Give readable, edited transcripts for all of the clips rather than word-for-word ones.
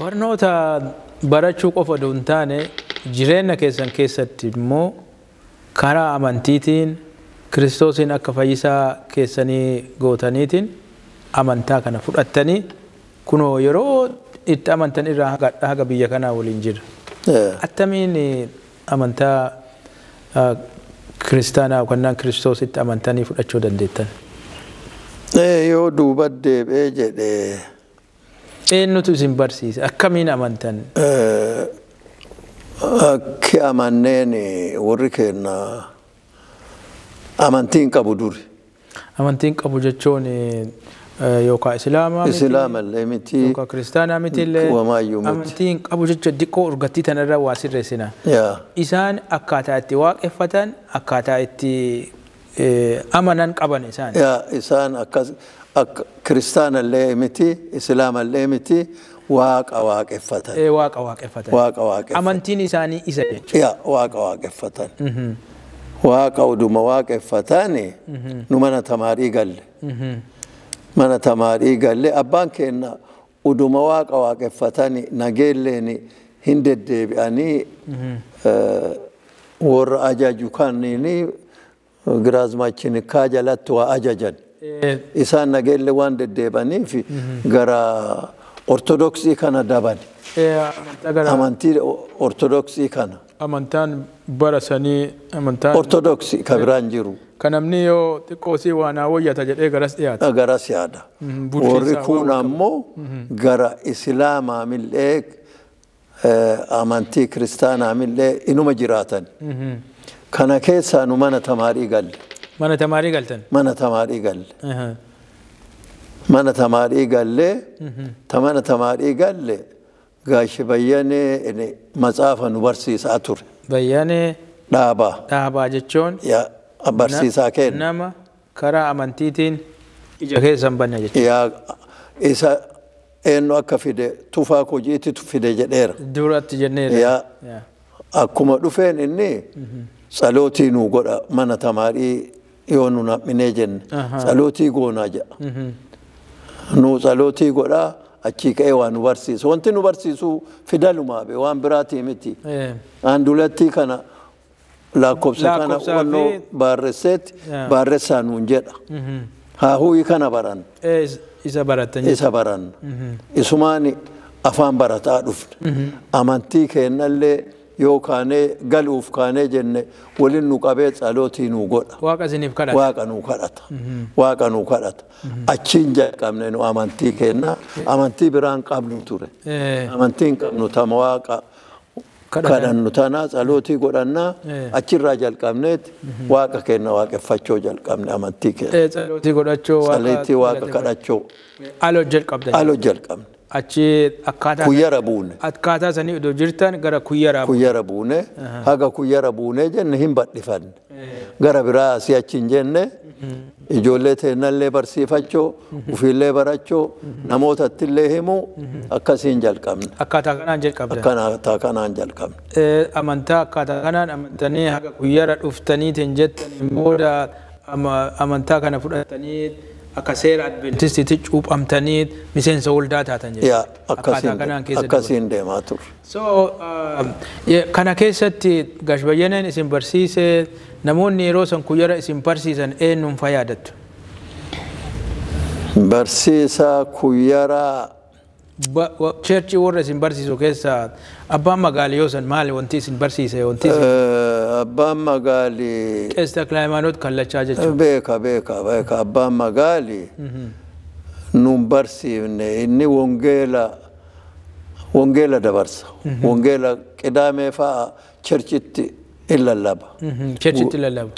Barnoota barachuu qofa odoo hin taane jireenya keessan keessatti immoo karaa amantiitiin Kiristoosiin akka fayyisaa keessanii gootaniitiin amantaa kana fudhattanii kunoo yeroo itti amantan irraa haga biyya kanaa waliin jira. Attamiin amantaa kiristaanaa yookaan Kiristoositti amantanii fudhachuu dandeettan? Yoo duuba deebi'ee jedhee. Eenyutu isin barsiise? Akkamiin amantan? Akki amanneen warri keenya amantiin qabu duri. Amantiin qabu jechuun yookaan Islaamaa miti. Islaamallee miti. Yookaan Kiristaanaa miti illee. Wamaayyuu miti. Amantiin qabu jechuun diqqoo urgattii tanarra waa sirreessina. Isaan akkaataa itti waaqeffatan, akkaataa itti amanan qaban isaan. Isaan akkas akka kiristaanallee miti, Islaamallee miti, waaqa waaqeffatan. Waaqa waaqeffatan. Waaqa waaqeffatan. Amantiin isaanii isa jechuudha. Waaqa waaqeffatan. Waaqa oduma waaqeffatan nu mana tamaarii galle. Mana tamaarii galle abbaan keenya oduma waaqa waaqeffatan nageelleen hin deddeebi'anii warra ajaju kanneen giraazmaachiin kaa jalatti waa ajajan. Isaan nageelle waan deddeebi'aniif gara Ortodoksii kana daban. Amantii Ortodoksii kana. Amantaan bara sanii amantaan. Ortodoksii ka biraan jiru. Kan namni yoo xiqqoosii waan wayyata jedhee garas dhiyaata. Garas yaada. Warri kun ammoo gara Islaamaa millee amantii kiristaanaa millee inuma jiraatan. Kana keessaa nu mana tamaarii galle. Mana tamaarii galtan? Mana tamaarii galle. Mana tamaarii galle, mana tamaarii galle gaashi Bayyanee matsaafa nu barsiisaa ture. Bayyanee. Dhaabaa. Dhaabaa jechuun. Barsiisaa kenna. Nama karaa amantiitiin ija keessan banna jechuudha. Isa eenyu akka fide tufaa hojiitti fide jedheera. Duratti jenneera. Akkuma dhufeen inni tsalootii nu godha mana tamaarii yoo nu nam'inee jenne tsalootii goonaa jedha. Nu tsalootii godhaa achii ka'ee waa nu barsiisu. Wanti nu barsiisu fidalumaa be waan biraatii miti. Andulattii kana lakkoofsa kana wannoo barreesseetti barreessaa nuun jedha. Haa huyi kana baran. Isa barattan. Isa baran. Isumaan afaan barataa dhufne. Amantii keenyallee yoo kaanee galuuf kaanee jenne waliin nu qabee tsalootii nu godha. Waaqa isiniif kadhata. Waaqa nu kadhata. Waaqa nu kadhata. Achiin jalqabne nu amantii keenya amantii biraan qabnu ture. Amantiin qabnu tama waaqa kadhannu tana tsalootii godhannaa achirraa jalqabneeti waaqa keenya waaqeffachuu jalqabne amantii keenya. Tsalootii godhachuu waaqa. Tsalootii waaqa kadhachuu. Aloo jalqabne. Aloo jalqabne. Achi akkaataa kuyyara buune. Akkaataa sanii iddoo jirtan gara kuyyara buune. Kuyyara buune haga kuyyara buune jenne hin badhifanne. Gara biraa asii achi hin jenne ijoollee teennallee barsiifachuu ofiillee barachuu namootattillee himuu akkasiin jalqabne. Akkaataa kanaan jalqabne. Akkaataa kanaan jalqabne. Amantaa akkaataa kanaan amantanii haga kuyyara dhuftaniitiin jettaniin booda amantaa kana fudhatanii akka seera Adventistiitti cuuphamtanii miseensa waldaa taatan jechuudha. Akkasiin deemaa turre. So kana keessatti Gaash Bayyaneen isin barsiise namoonni yeroo san kuyyara isin barsiisan eenyuun faa yaadattu? Barsiisaa kuyyaraa. Cheerchii warra isin barsiisu keessaa abbaan magaalii yoo san maali wanti isin barsiise wanti isin. Abbaan magaalii. Qees Takla Hayimaanoot Kallachaa jechuudha. Beeka beeka beeka abbaan magaalii nun barsiifne inni wangeela wangeela dabarsa. Wangeela qidaamee fa'a cherchitti hin lallaba. Cherchitti lallaba.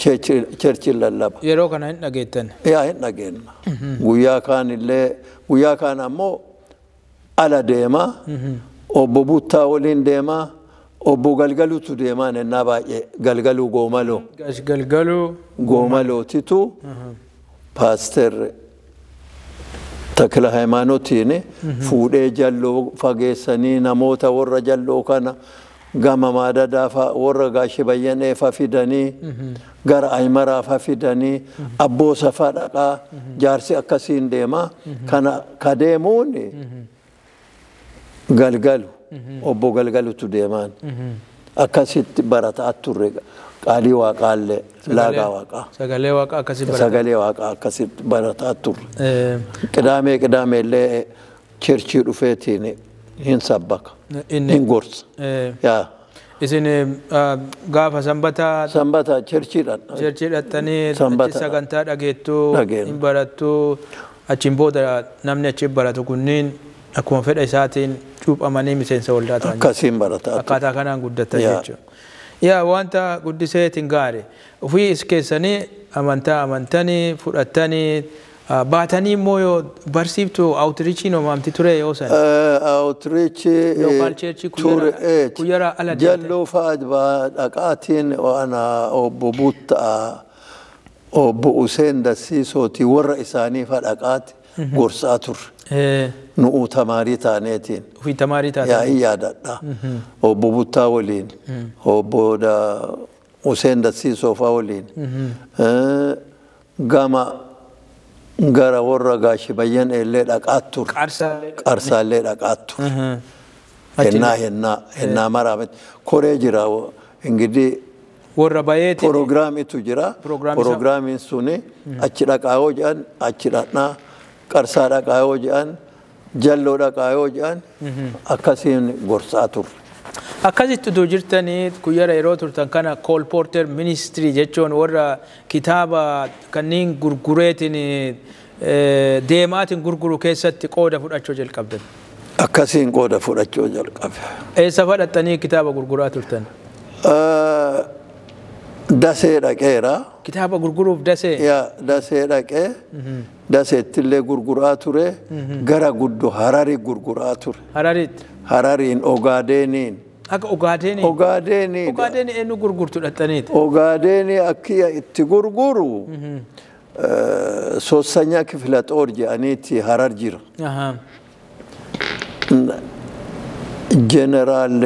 Cherchi lallaba. Yeroo kana hin dhageettan. Yaa hin dhageenna. Guyyaa kaan illee guyyaa kaan ammoo ala deemaa obbo Buttaa waliin deemaa obbo Galgaluutu deemaa nennaa baay'ee Galgaluu Goomaloo. Galgaluu. Goomalootitu paaster Takla Hayimaanotiin fuudhee jalloo fageessanii namoota warra jalloo kana gama maadadaa fa'a warra Gaashe Bayyanee fa'a fidanii gara Ayimaraa fa'a fidanii abboo safaa dhaqaa jaarsi akkasiin deemaa kana ka deemuun Galgalu obbo Galgalutu deemaan. Akkasitti barataa turre qaalii waaqaallee laagaa waaqaa. Sagalee waaqaa akkasitti barataa. Sagalee waaqaa akkasitti barataa turre. Qidaamee qidaamee illee churchii dhufeetiin hin sabbaka. Hin gorsa. Yaa. Isin gaafa sanbataa. Sanbata churchiidhaan. Churchii dhattanii sagantaa dhageettuu hin barattuu achiin booda namni achi baratu kunniin akkuma fedha isaatiin cuuphamanii miseensa waldaa ta'an. Akkasiin barataa. Akkaataa kanaan guddatan jechuudha. Yaa wanta guddiseetiin gaari. Ofii is keessanii amantaa amantanii fudhatanii baatanii immoo yoo barsiiftu outreachiin homaamti ture yoo san. Outreachii Local church kuyyara ala deemte. Jalloo fa'aa dhaqaatiin waan obbo Buttaa obbo Useen Dassiisooti warra isaanii fa'a dhaqaati gorsaa turre. Nu'uu tamaarii taaneetiin. Ofii tamaarii taate. Yaa'ii yaadadha. Obbo Buttaa waliin. Obbo Useen Dassiisoo fa'a waliin. Gama gara warra Gaashibayyan illee dhaqaa turre. Qarsaallee dhaqaa turre. Hennaa hennaa maraa koree jira ingidi. Warra bayeetiin. Proogiraamitu jira. Proogiraamiin suni achi dhaqaa yoo jedhan achi dhaqnaa qarsaa dhaqaa yoo jedhan jalloo dhaqaa yoo jedhan akkasiin gorsaa turre. Akkasitti utuu jirtanii kuyyara yeroo turtan kana colporteur ministry jechuun warra kitaaba kanneen gurgureetiin deemaatiin gurguru keessatti qooda fudhachuu jalqabdan. Akkasiin qooda fudhachuu jalqabe. Eessa fudhattanii kitaaba gurguraa turtan? Dasee dhaqeera. Kitaaba gurguruuf dasee? Yaa dasee dhaqee daseettillee gurguraa ture gara guddoo Hararii gurguraa ture. Harariitti? Harariin Ogaadeeniin. Akka Ogaadeeni? Ogaadeeni. Ogaadeeni eenyu gurgurtu dhattaniiti? Ogaadeeni akki itti gurguru soossanyaa kifila xoor jedhaniiti Harar jira. Jeneraal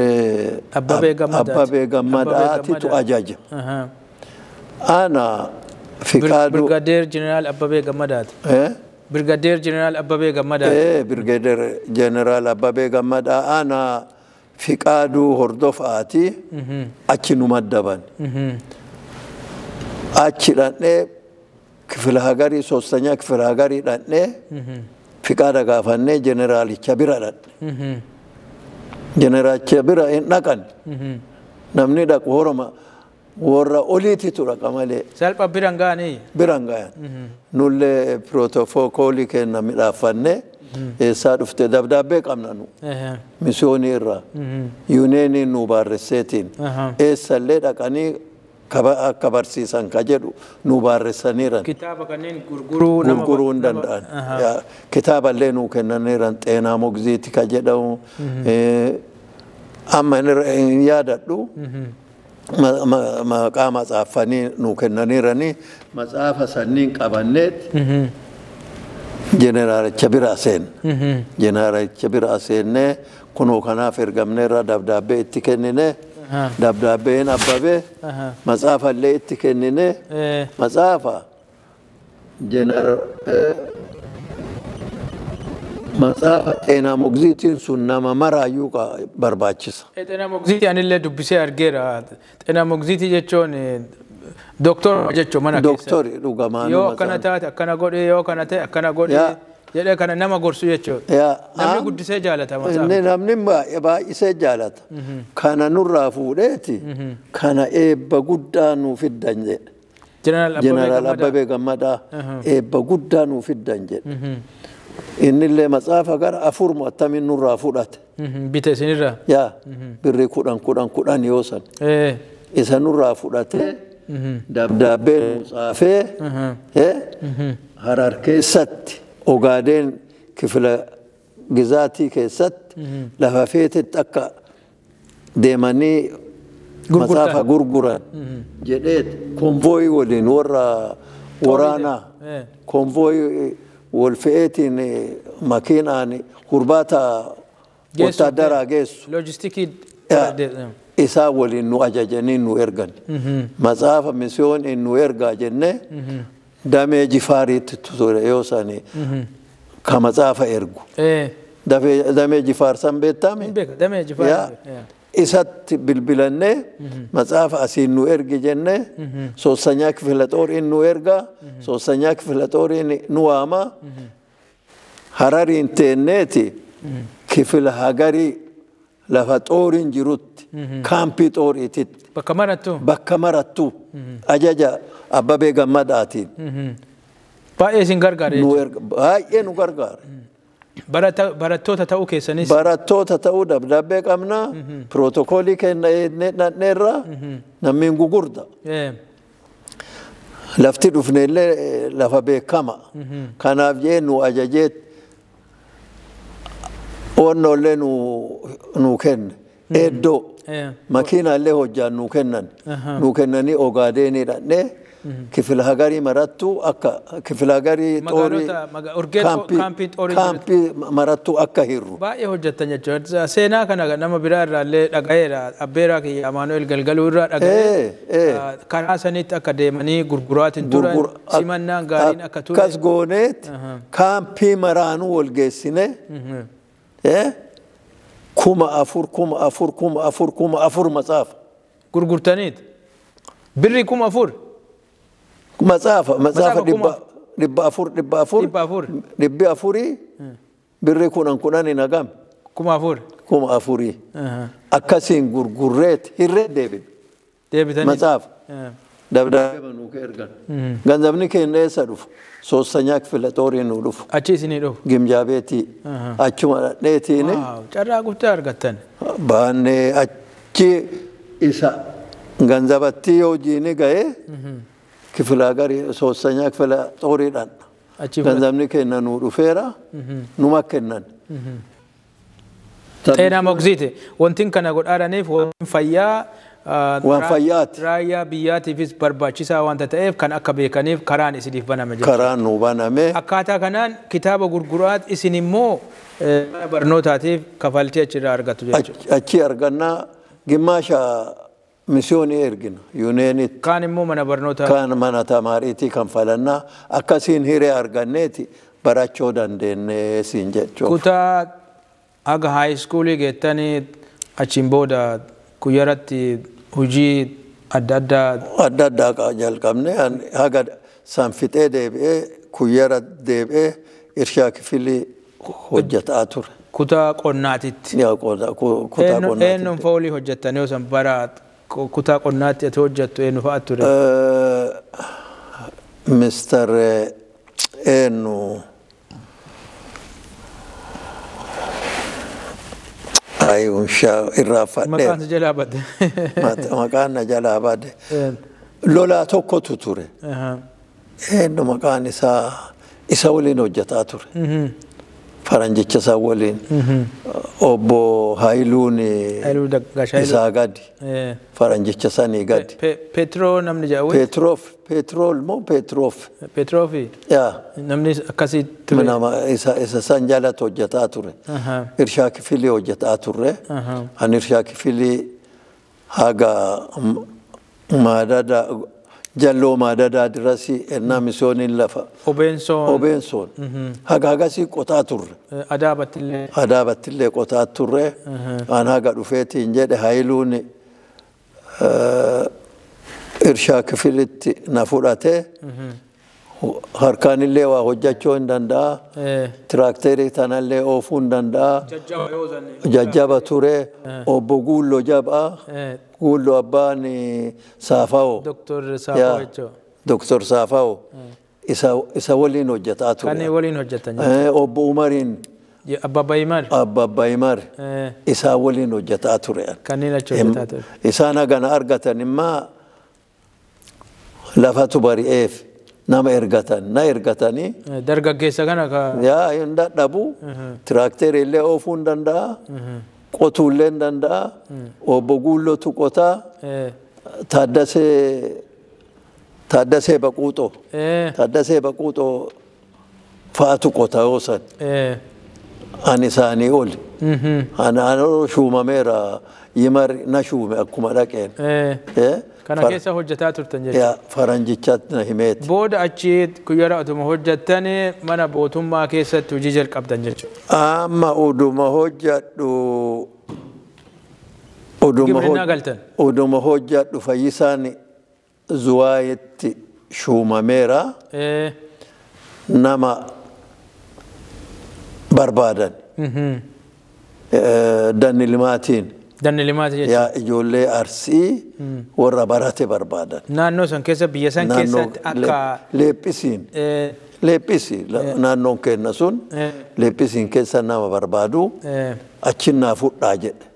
Abbabee Gammadaatitu ajaja. Ana Fiqaaduu. Birgaadeer Jeneraal Abbabee Gammadaati. Birgaadeer Jeneraal Abbabee Gammadaati. Birgaadeer Jeneraal Abbabee Gammadaa ana Fiqaaduu hordofaati achi nu maddaban. Achi dhaqnee kifila hagarii soossanyaa kifila hagarii dhaqnee Fiqaada gaafannee jeneraalicha bira dhaqne. Jeneraalicha bira hin dhaqan. Namni dhaqu horoma warra oliititu dhaqa malee. Salphaa biraan ga'anii? Biraan ga'an. Nullee pirootokoolii kenna midhaafannee eessaa dhufte dabdaabbee qabna nu. Misiyoonii irraa. Yuuneeniin nu barreesseetiin. Eessallee dhaqanii akka barsiisan ka jedhu nu barreessaniiran. Kitaaba kanneen gurguruu nama gurguruu hin danda'an. Kitaaballee nuu kennaniiran xeenaa mogziiti ka jedhamu. Amma hin yaadadhu. Maqaa matsaafanii nuu kennaniiranii matsaafa sanniin qabanneet jeneraalicha biraa seenne. Jeneraalicha biraa seennee kunoo kanaaf ergamneerra dabdaabbee itti kennine. Dabdaabbeen Abbabee matsaafallee itti kennine matsaafa matsaafa xeenaa mogziitiin sun nama maraayyuu barbaachisa. Xeenaa mogziitii anillee dubbisee argeera. Xeenaa mogziitii jechuun doktora jechuun mana keessa. Doktori dhugamaan. Yoo akkana taate akkana godhee yoo kana ta'e akkana godhee. Jedhee kana nama gorsu jechuudha. Namni guddisee jaalata matsaafa. Namni baay'isee jaalata. Kana nurraa fuudheeti kana eebba guddaa nuu fiddan jedhe. Jeneraal Abbabee Gammadaa eebba guddaa nuu fiddan jedhe. Innillee matsaafa gara afur attamiin nurraa fudhate. Bite isinirraa? Yaa birrii 10 10 10 yoo san. Isa nurraa fudhatee dabdaabbee nuu tsaafee Harar keessatti. Ogaadeen kifila gizaatii keessatti lafa feetetti akka deemanii matsaafa gurguran jedheet konvooyii waliin warra waraanaa konvooyii wal fe'eetiin makiinaan hurbaata wotaadaraa geessu. Loojistikii. Isaa waliin nu ajajanii nu ergan. Matsaafa misiyoon nu ergaa jennee. Damee Jifaariitti ture yoo sani ka matsaafa ergu. Damee Jifaarsan beektame. Hin beeka Damee Jifaar. Isatti bilbilannee matsaafa asiin nu ergi jennee soossanyaa kifila xooriin nu erga soossanyaa kifila xooriin nu waama Harariin teenneeti kifila hagarii lafa xooriin jirutti kaampii xooriititti. Bakka marattu. Bakka marattu ajaja Abbabee Gammadaatiin. Baay'ee isin gargaara jechuudha. Baay'ee nu gargaara. Barattoota ta'uu keessanis. Barattoota ta'uu dabdabbee qabna. Pirootokoolii kenna dhandheerra namni gugurda. Lafti dhufne illee lafa beekama. Kanaaf jee nu ajajee onnollee nu kenne. Eddoo makiina illee hojjaan nu kennan. Nu kennanii Ogaadeenii dhandhee. Kifila hagarii marattu akka kifila hagarii xoorii kaampii marattu akka hirru. Baay'ee hojjettan jechuudha. Seenaa kana nama biraa irraa illee dhaga'eera. Abbeeraa kiyya Amaanu'el Galgaluu irraa dhaga'ee karaa sanitti akka deemanii gurguraatiin turan simannaan gaariin akka ture. Akkas gooneet kaampii maraanuu wal geessine 4,000 4,000 4,000 4,000 matsaafa. Gurgurtaniit birrii 4,000. Matsaafa 400 400 400 birrii 10 10 hin hagam. 4,000. 4,000. Akkasiin gurgurreet hirree deebine. Deebitanii. Matsaafa. Dabdabbee nuu ergan. Ganzabni keenya eessa dhufu? Soossanyaa kifila xoorii nuu dhufu. Achi isinii dhufu. Gimjaabeetii. Achuma dhadheetiini. Carraa guddaa argattan. Baannee achi isa ganzabattii hojiin ga'ee. Kifila garii soossanyaa kifila xooriidhaan. Ganzabni keenya nuu dhufeera numa kennan. Xeenaa mogziite wantin kana godhaadhaniif waan fayyaa. Waan fayyaati. Raayyaa biyyaatiifis barbaachisaa waanta ta'eef kan akka beekaniif karaan isiniif baname jechuudha. Karaan nuu baname. Akkaataa kanaan kitaaba gurguraat isin immoo barnootaatiif kafaltii achirraa argattu jechuudha. Achi argannaa gimmaasha misiyoonii ergina yuuneenitti. Kaan immoo mana barnootaa. Kaan mana tamaariitii kan falannaa akkasiin hiree arganneeti barachuu dandeenye siin jechuudha. Kutaa haga haayiskuulii geettanii achiin booda Kuyyaratti hojii adda addaa. Adda addaa jalqabne haga san fixee deebi'ee kuyyara deebi'ee irshaa kifilii hojjetaa ture. Kutaa qonnaatitti. Kutaa qonnaatitti. Eenyuun foolii hojjettan yoo san bara kutaa qonnaatti ati hojjettu eenyu fa'aa ture? Mister eenyu. Irraa fadhee. Maqaan jalaa badde. Maqaan na jalaa badde. Lolaa tokkotu ture. Eenyu maqaan isaa isa waliin hojjetaa ture. Faranjicha isaa waliin. Obbo Haayiluun isaa gadi. Faranjicha sanii gadi. Petroo namni jedhamu. Petroof Petrool moo Petroof. Petroofi. Yaa. Namni akkasii ture. Nama isa san jalatti hojjetaa ture. Irshaa kifilii hojjetaa turre. Ani irshaa kifilii haga maadada jalloo maadadaa dirasii ennaa misiyooniin lafa. Obeensoon. Obeensoon. Haga hagasii qotaa turre. Adaabattillee. Adaabattillee qotaa turre. An haga dhufeetiin jedhe Haayiluun irshaa kifilitti na fudhatee harkaan illee waa hojjechuu hin danda'a. Tiraakteerii tanallee oofuu hin danda'a. Jajjaba ture. Obbo Guulloo jabaa. Guulloo abbaan Saafa'oo. Doktor Saafa'oo jechuudha. Doktor Saafa'oo. Isa waliin hojjetaa ture. Kan waliin hojjetan. Obbo Umariin. Abbabba Himar. Abbabba Himar. Isaa waliin hojjetaa ture. Kanneen achi hojjetaa ture. Isaan hagana argatan immoo lafatu bari'eef. Nama ergatan na ergatanii. Dargaggeessa kana ka. Yaa hin dadhabu. Tiraakteerii illee oofuu hin danda'a. Qotuu illee hin danda'a. Obbo Guullootu qotaa. Taaddasee Baquuxoo. Taaddasee Baquuxoo fa'aatu qota yoo san. Ani isaanii oli. Ani shuumameera Yimar na shuume akkuma dhaqeen. Kana keessa hojjetaa turtan jechuudha. Yaa faranjichaatti na himeeti. Booda achi kuyyara otuma hojjettanii mana mootummaa keessatti hojii jalqabdan jechuudha. Amma uduma hojjedhu Gibirinaa galtan. Uduma hojjedhu fayyisaan Zuwaayetti shuumameera nama barbaadan. Danni limaatiin. Danni limaati jechuudha. Yaa ijoollee Arsii warra barate barbaadan. Naannoo san keessa biyya san keessatti akka Leephisiin. Leephisi naannoon kenna sun leephisiin keessa nama barbaadu achi naa fudhaa jedhe.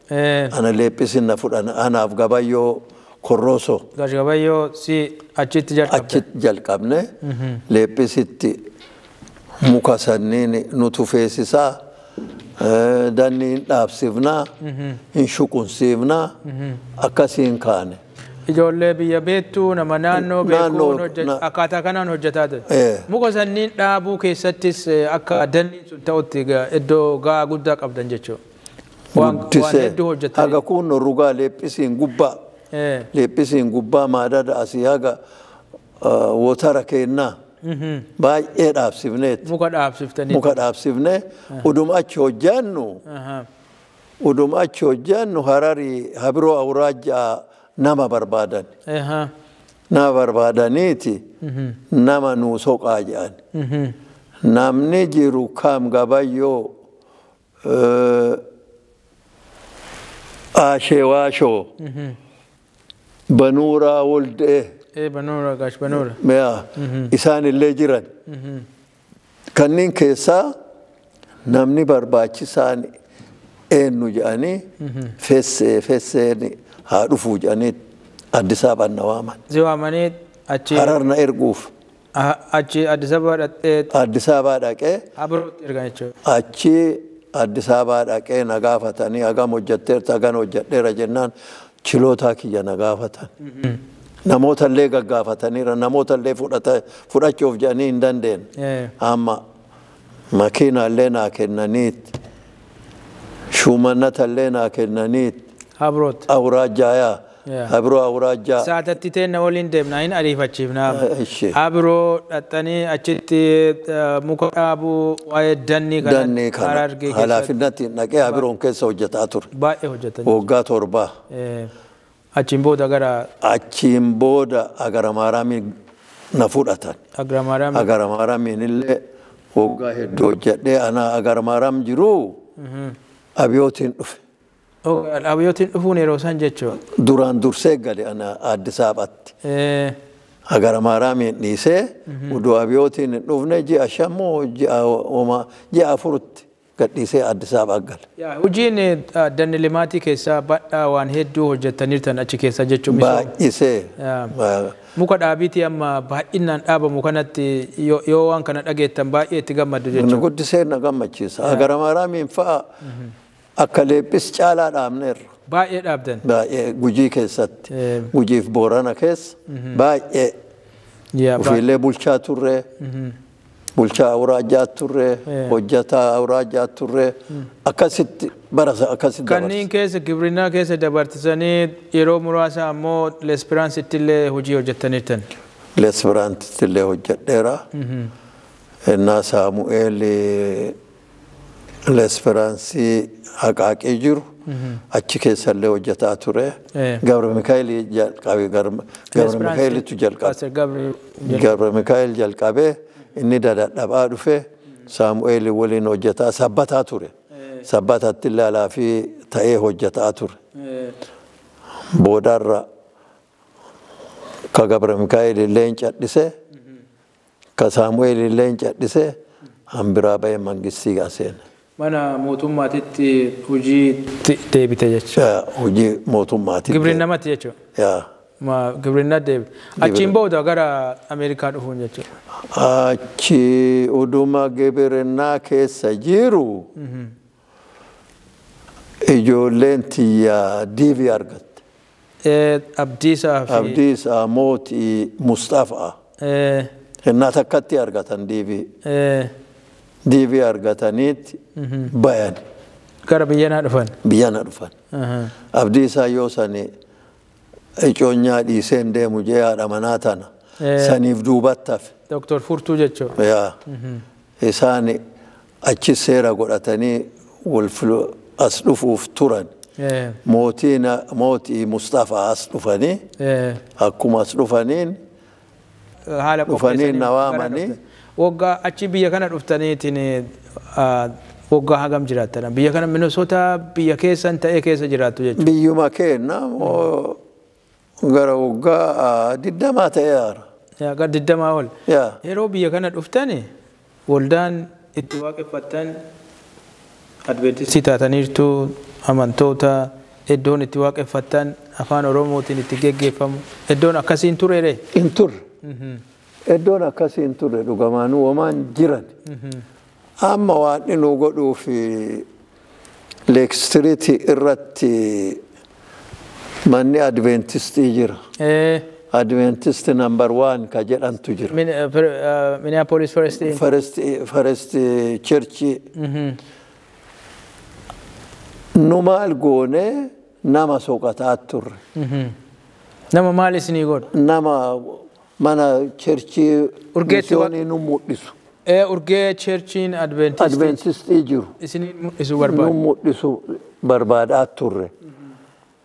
Ana leephisiin na fudhan anaaf Gabayyoo Korroosoo. Gabayyoo si achitti jalqabde. Achitti jalqabne leephisitti muka sanniin nutu feesisaa. Danni hin dhaabsifnaa, hin shuqunsiifnaa, akkasiin kaane. Ijoollee biyya beektuu nama naannoo beekuun akkaataa kanaan hojjetaa ture. Muka sanniin dhaabuu keessattis akka danniin sun ta'utti iddoo gahaa guddaa qabdan jechuudha. Waan hedduu hojjetan. Haga kun rugaa leephisiin gubbaa. Leephisiin gubbaa maadada asii haga wotara kennaa. Baay'ee dhaabsifneeti. Muka dhaabsiftanii. Muka dhaabsifnee uduma achi hojjannu uduma achi hojjannu Hararii Habiroo Awuraajjaa nama barbaadan. Nama barbaadaniiti nama nuu soqaa jedhan. Namni jiru kam Gabayyoo Aashee Waashoo Banuuraa Woldee. Banuura gaash Banuura. Isaan illee jiran. Kanneen keessaa namni barbaachisaan eenyu jedhanii fessee fesseen haa dhufuu jedhanii Addis Ababaan na waaman. Si waamanii achi. Harar na erguuf. Achi Addis Ababaa dhaqee. Addis Ababaa dhaqee. Habirootti ergan jechuudha. Achi Addis Ababaa dhaqee na gaafatanii hagam hojjetteerta hagam hojjedheera jennaan chilootaa kiyya na gaafatan. Namoota illee gaggaafataniira namoota illee fudhachuuf jedhanii hin dandeenye. Amma makiina illee naa kennaniit shumannata illee naa kennaniit. Habirootti. Awuraajjaa yaa. Habiroo awuraajjaa. Saatatti teenna waliin deemna hin ariifachiifna. Habiroo dhaxxanii achitti muka dhaabuu waa'ee dannii kana. Dannii kana halaafinnatti dhaqee habiroon keessa hojjetaa ture. Baay'ee hojjetan. Waggaa 7. Achiin booda gara. Achiin booda Agara Maaraamiin na fudhatan. Agara Maaraamiin. Agara Maaraamiin illee waggaa hedduu hojjedhee ana Agara Maaraam jiruu abiyootiin dhufe. Abiyootiin dhufuun yeroo san jechuudha. Duraan dursee gale ana Addis Ababaatti. Agara Maaraamiin dhiisee uduu abiyootiin hin dhufne ji'a 5 moo ji'a 4tti gadhiisee Addis Ababaa gale. Hojiin danni limaatii keessaa badhaa waan hedduu hojjettaniirtan achi keessa jechuun. Baay'isee. Muka dhaabiitii amma baay'inaan dhaabamu kanatti yoo waan kana dhageettan baay'ee itti gammaddu jechuudha. Guddisee na gammachiisa. Agara Maaraamiin fa'a akka leephis caalaa dhaabneerra. Baay'ee dhaabdan. Baay'ee Gujii keessatti. Gujiif Boorana keessa baay'ee. Ofiillee bulchaa turre. Bulchaa awuraajjaa turre. Hojjetaa awuraajjaa turre. Akkasitti barasa akkasitti dabarsa. Kanneen keessa gibirinaa keessa dabarsisanii yeroo muraasa ammoo Leespiraansitti illee hojii hojjettaniirtan. Leespiraansitti illee hojjedheera. Innaa Saamu'eel Leespiraansii haqaaqee jiru achi keessa illee hojjetaa ture. Gabra Mikaa'el jalqabe Gabra Mikaa'elitu jalqabe. Gabra Mikaa'el jalqabee inni dadhabaa dhufe Saamu'eel waliin hojjetaa sabbataa ture. Sabbatatti illee alaafii ta'ee hojjetaa ture. Boodarra ka Gabra Mikaa'el illee hin cadhise ka Saamu'eel illee hin cadhise hanbiraa ba'ee mangistii gaseene. Mana mootummaatitti hojii deebite jechuudha. Hojii mootummaatitti. Gibirinamatti jechuudha. Gibirinna deebite. Achiin booda gara Ameerikaa dhufuun jechuudha. Achi uduma gibirinnaa keessa jiru ijoolleen tiyya diivii argatte. Abdiisaa fi. Abdiisaa Mootii Mustafaa. Innaa takkatti argatan diivii. Diivii argataniitti bayan. Gara biyyanaa dhufan. Biyyana dhufan. Abdiisaa yoo sani Icoonyaa dhiiseen deemu jee haadha manaa tana. Saniif duubatti hafe. Doktor Furtuu jechuudha. Yaa. Isaan achi seera godhatanii wal as dhufuuf turan. Mootiin mootii Mustafaa as dhufanii akkuma as dhufaniin haala dhufanii na waamanii. Waggaa achi biyya kana dhuftaniitiin waggaa hagam jiraattan? Biyya kana Minnesota biyya keessan ta'ee keessa jiraattu jechuudha. Biyyuma keenya gara waggaa 20 ta'ee haara. Gara 20 ol. Yaa. Yeroo biyya kana dhuftani waldaan itti waaqeffattan Adventistii taataniirtu amantoota iddoon itti waaqeffattan afaan Oromootiin itti geggeeffamu iddoon akkasiin tureere. Hin turre. Iddoon akkasii hin turre dhugamaanuu homaan jiran. Amma waan inni nu godhuuf Lake Street irratti manni Adventistii jira. Adventist number 1 ka jedhantu jira. Minneapolis First. First Church. Nu maal goone nama soqataa turre. Nama maal isinii godhu? Nama mana churchii misiyoonii nu mul'isu. Urgee churchiin Adventistii. Adventistii jiru. Isinii mul'isu barbaadu. Nu mul'isu barbaadaa turre.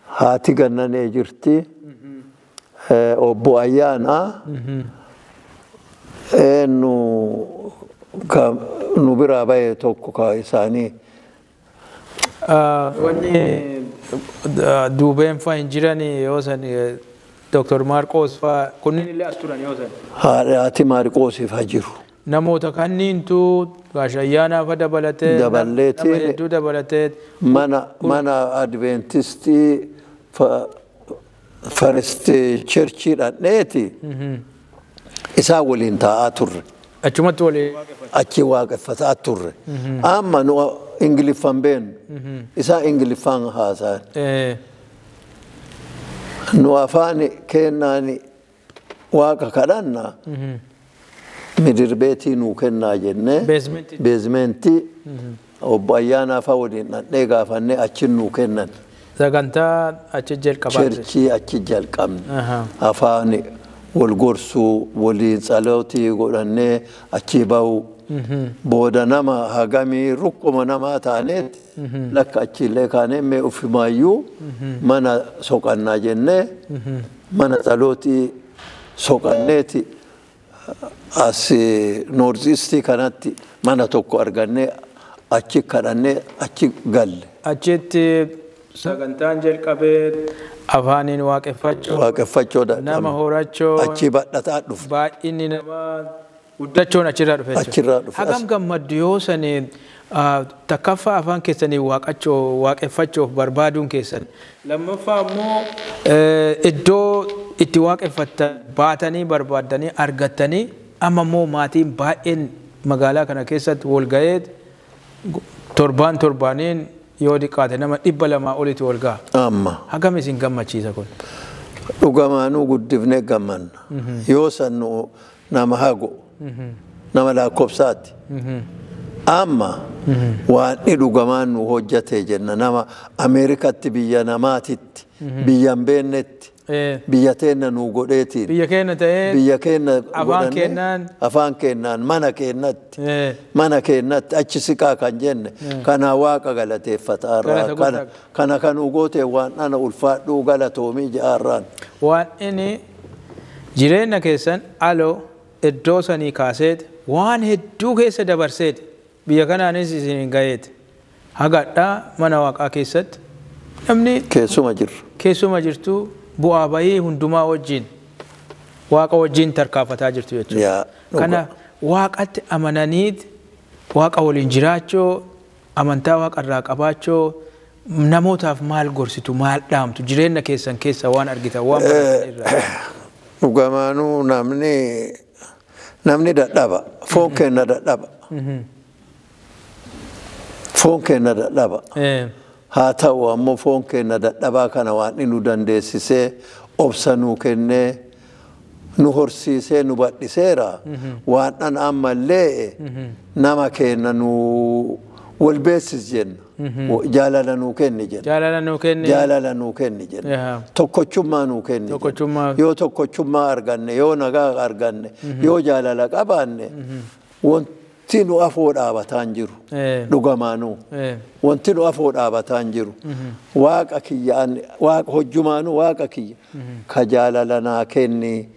Haati gannanee jirti. Obbo Ayyaanaa. Nu biraa bahe tokko ka isaanii. Wanni duubeen faa hin jiran yoo san Dr. Maarqoos faa kunniin illee as turan yoo san. Haati Maarqoosiif haa jiru. Namoota kanniintu Gaashayyaanaa fa dabalatee Daballeetiin nama hedduu dabalatee mana Adventistii First Churchii dhaqneeti isaan waliin taa'aa turre. Achumatti waliin Achi waaqeffataa turre. Amma nu Ingiliffaan beeknu. Isaan Ingiliffaan haasa'an. Nu afaan kennaan waaqa kadhanna midirbeetii nuu kennaa jennee beezmentii obbo Ayyaanaa fa'aa waliin dhaqnee gaafannee achi nuu kennan. Sagantaa achi jalqabaa. Churchii achi jalqabne. Afaan wal gorsuu waliin tsalootii godhannee achi bahu. Booda nama hagamii rukkuma namaa taaneet lakka achiillee kaanee mee ofimaayyuu mana soqannaa jennee mana tsalootii soqanneeti as noorziistii kanatti mana tokko argannee achi kadhannee achi galle. Achitti sagantaan jalqabee afaaniin waaqeffachuu. Waaqeffachuu nama horachuu. Achi badhataa dhufe. Baay'inni namaa guddachuun achirraa dhufe. Achirraa dhufe. Hagam gammaddu yoo sani takkaffaa afaan keessanii waaqeffachuuf barbaaduun keessan. Lammaffaa immoo iddoo itti waaqeffattan baatanii barbaaddanii argattanii amma immoo maatiin baay'een magaalaa kana keessatti wal ga'ee torbaan torbaaniin yoo xiqqaate nama 200 olitti wal ga'a. Amma. Hagam isin gammachiisa kun? Dhugamaanuu guddifnee gammanna. Yoo san nama hago. Nama lakkoofsaati. Amma waan inni dhugamaan nu hojjate jenna nama Ameerikaatti biyya namaatitti biyya hin beeknetti biyya teenna nu godheetiin. Biyya keenya ta'ee biyya keenya afaan keenyaan afaan keenyaan mana keenyatti mana keenyatti achi siqaa kan jenne kana waaqa galateeffata irraa kana kan nu goote waan ana ulfaadhuu galatoomii ja'arraan. Waan inni jireenya keessan aloo iddoo sanii kaaseet waan hedduu keessa dabarseet biyya kanaanis isin ga'eet hagadhaa mana waaqaa keessatti namni keessuma jirru. Keessuma jirtu bu'aa bahii hundumaa wajjin waaqa wajjin tarkaanfataa jirtu jechuudha. Kana waaqatti amananiit waaqa waliin jiraachuu amantaa waaqarraa qabaachuu namootaaf maal gorsitu maal dhaamtu jireenya keessan keessa waan argitan waan baratan irraa. Dhugamaanuu namni dadhaba foon keenya dadhaba. Foon keenya dadhaba. Haa ta'u ammoo foon keenya dadhabaa kana waan inni nu dandeessisee obsa nuu kennee nu horsiisee nu badhiseera. Waan dhan ammallee nama keenya nu Wal beesis jenna. Jaalala nuu kenni jenna. Jaalala nuu kenni. Jaalala nuu kenni jenna. Tokkochummaa nuu kenni. Tokkochummaa. Yoo tokkochummaa arganne, yoo nagaa arganne, yoo jaalala qabaanne, wanti nu afoo dhaabataa hin jiru. Dhugamaanuu. Wanti nu afoo dhaabataa hin jiru. Waaqa kiyya, waaqa hojjumaanuu waaqa kiyya. Ka jaalala naa kenni,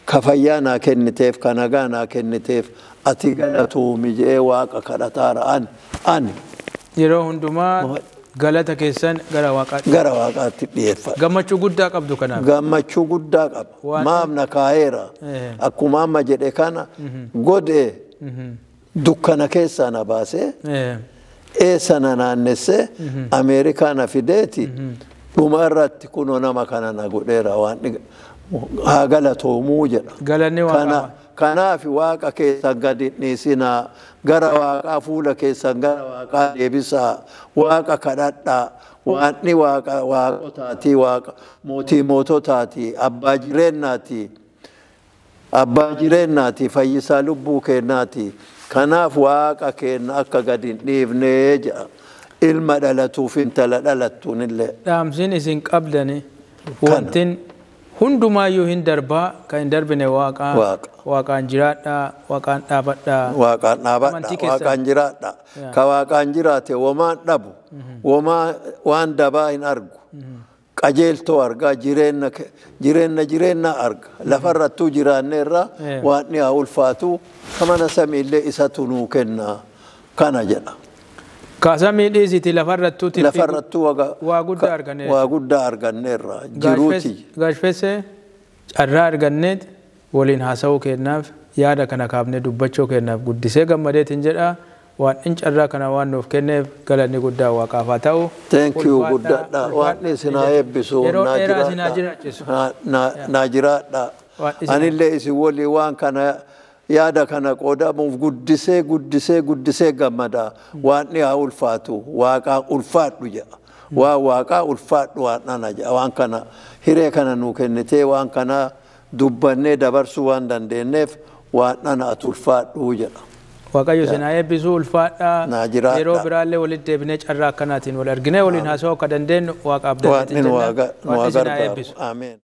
ka fayyaa naa kenniteef, ka nagaa naa kenniteef, ati galatuumi jedhee waaqa kadhataara ani. Yeroo hundumaa galata keessan gara waaqaatti. Gara waaqaatti dhiyeeffadha. Gammachuu guddaa qabdu kanaaf. Gammachuu guddaa qaba. Maamna kaa'eera. Akkuma amma jedhe kana godhee dukkana keessaa na baasee eessa na naannessee Ameerikaa na fideeti dhuma irratti kunoo nama kana na godheera waan haa galatoomuu jedha. Galanni waaqaa. Kanaaf waaqa keessan gadi dhiisinaa, gara waaqaa fuula keessan gara waaqaa deebisaa, waaqa kadhadhaa, waaqni waaqa waaqotaatii, waaqa mootii moototaatii, abbaa jireennaati, abbaa jireennaati, fayyisaa lubbuu keennaati. Kanaaf waaqa keenna akka gadi hin dhiifnee jedha. Ilma dhalatuuf intala dhalattuun illee. Dhaamsiin isin qabdani wantin hundumaayyuu hin darbaa, kan hin darbine waaqa. Waaqaan jiraadhaa, waaqaan dhaabadhaa. Waaqaan dhaabadhaa, waaqaan jiraadhaa. Ka waaqaan jiraate womaan dhabu, womaa waan dabaa hin argu. Qajeeltoo argaa, jireenna jireenna arga. Lafarrattuu jiraanneerra waan haa ulfaatu, kamana samiillee isatu nuu kenna kana jedha. Kaasamii dhiisiti lafarrattuu Lafarrattuu waa guddaa arganneerra. Waa guddaa arganneerra jiruuti. Gaashfeessee carraa arganneet waliin haasa'uu kennaaf yaada kana kaafnee dubbachuu kennaaf guddisee gammadeetiin jedha. Waan inni carraa kana waan nuuf kenneef galanni guddaa waaqaaf haa ta'u. Thank you guddaadha. Waan isin haa eebbisu. Yeroo dheeraa isin haa jiraachisu. Naa jiraadha. Anillee isin walii waan kana yaada kana qoodamuuf guddisee guddisee guddisee gammada. Waan haa ulfaatu waaqaa ulfaadhu jedha. Waan waaqaa ulfaadhu waan ana jedha. Waan kana hiree kana nuu kennitee waan kana dubbannee dabarsuu waan dandeenyeef waan ana ati ulfaadhu jedha. Waaqayyo isin haa eebbisu ulfaadhaa. Naa jiraadha. Yeroo biraallee walitti deebinee carraa akkanaatiin wal arginee waliin haasa'uu akka dandeenyu waaqaaf dandeettii jenna. Waaqni nu haa gargaaru. Ameen.